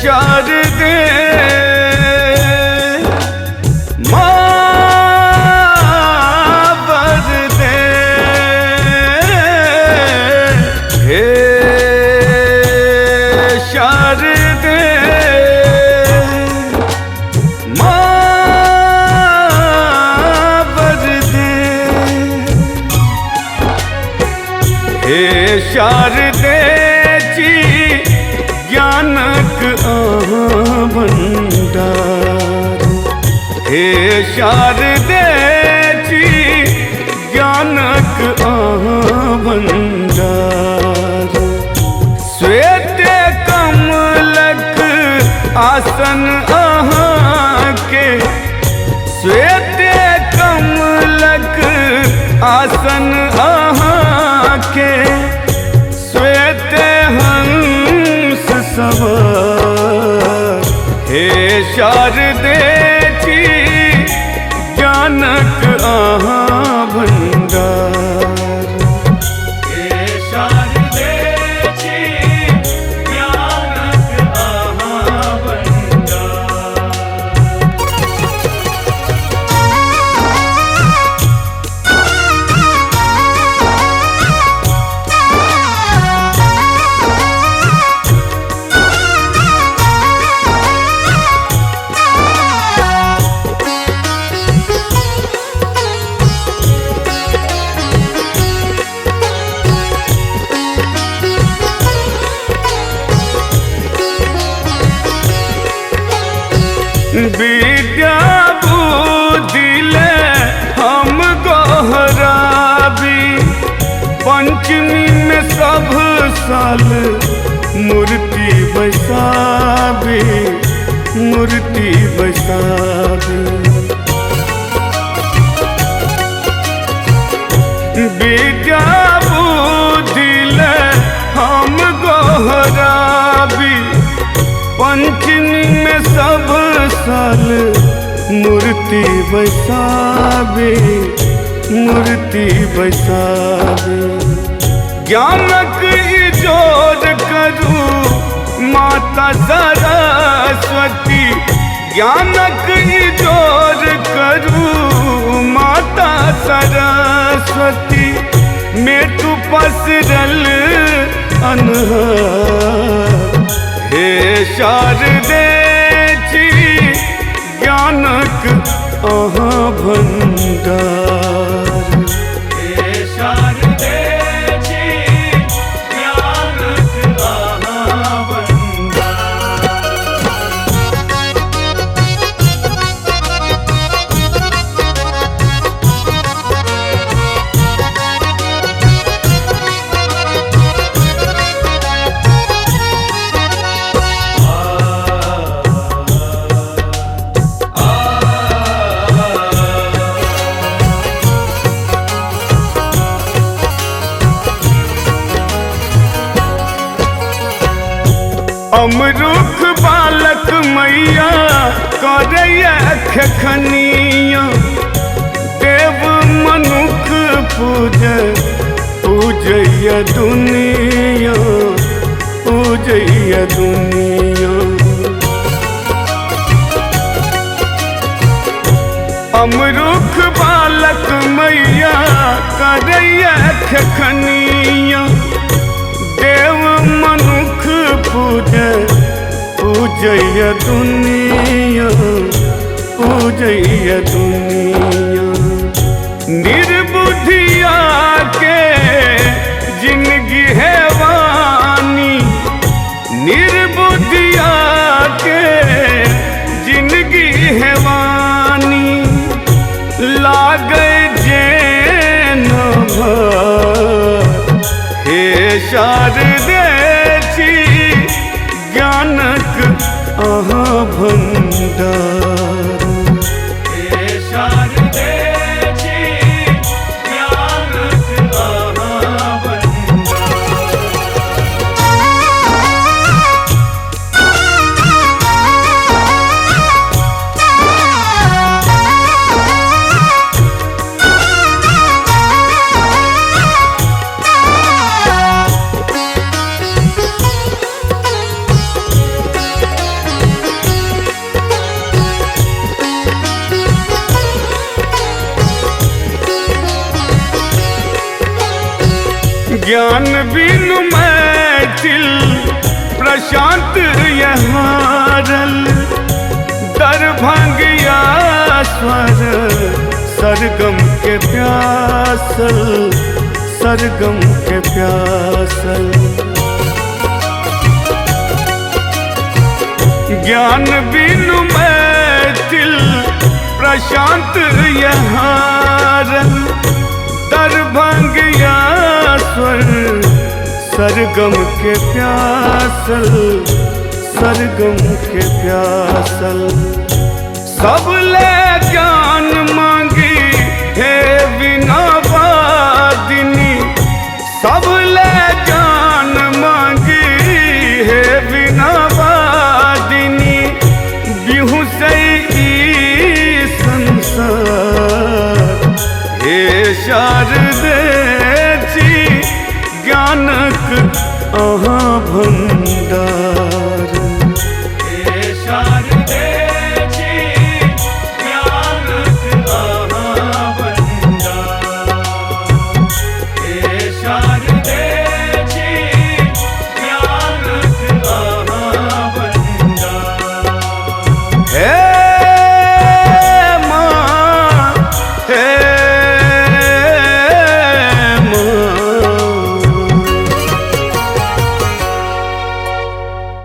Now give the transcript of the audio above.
शारदे माँ वरदे, हे शारदे माँ वरदे, हे शारदे जी ज्ञानक अहाँ भंडार, हे शारदे जी ज्ञानक अहाँ भंडार। श्वेत कमलक आसन अहाँ के, श्वेत कमलक आसन अहाँ के, श्वेत हंस सवार। हे शारदे जी ज्ञानक अहाँ भंडार, हे शारदे जी ज्ञानक अहाँ भंडार। विद्या बुद्धि ले हम गोहराबी, पंचमी में सब साल मूर्ति बैसाबी, मूर्ति बैसाबी। विद्या बुद्धि ले हम गोहराबी, पंचमी में सब साल मूर्ति बैसाबी, मूर्ति बैसाबी। ज्ञानक इजोर करू माता सरस्वती, ज्ञानक इजोर करू माता सरस्वती, मेटू पसरल अन्हार। हे शारदे जी ज्ञानक अहाँ भंडार, हे शारदे जी ज्ञानक अहाँ भंडार। अमरुख बालक मैया करैया खखनिया, देव मनुख पूज पूजैया दुनिया, पूजैया दुनिया। अमरुख बालक मैया करैया खखनिया, देव मनुख पूज पूजैया दुनिया, पूजैया दुनिया। निर्बुद्धिया के जिंदगी है वानी, निर्बुद्धिया के जिंदगी है वानी, लागे जेन भार। हे शारदे जी ज्ञानक अहाँ भंडार, हे शारदे जी ज्ञानक अहाँ भंडार। ज्ञान बिनु मैथिल प्रशांत यहारल। दरभंगिया स्वर सरगम के प्यासल, सरगम के प्यासल। ज्ञान बिनु मैथिल प्रशांत यहारल। दरभंगिया स्वर सरगम के प्यासल, सरगम के प्यासल। सब ले ज्ञान